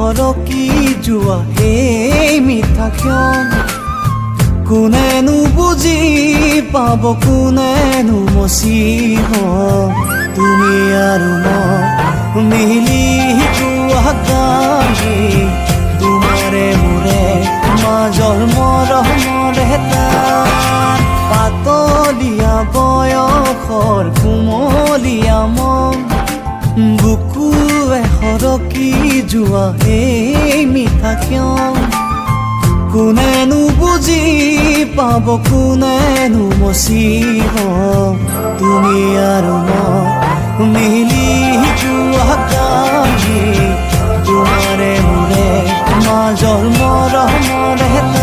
সৰকি যোৱা এই মিঠা ক্ষণ কোনেনো বুজি পাব, কোনেনো মচিব? তুমি আৰু মই মিলি গোৱা গান, তোমাৰে মোৰে মাজৰ মৰমৰে টান। পাতলীয়া বয়সৰ কুমলীয়া মন, বুকুৱে সৰকি যোৱা এই মিঠা ক্ষণ কোনেনো বুজি পাব, কোনেনো মচিব? তুমি আৰু মই মিলি গোৱা গান, তোমাৰে মোৰে মাজৰ মৰমৰে।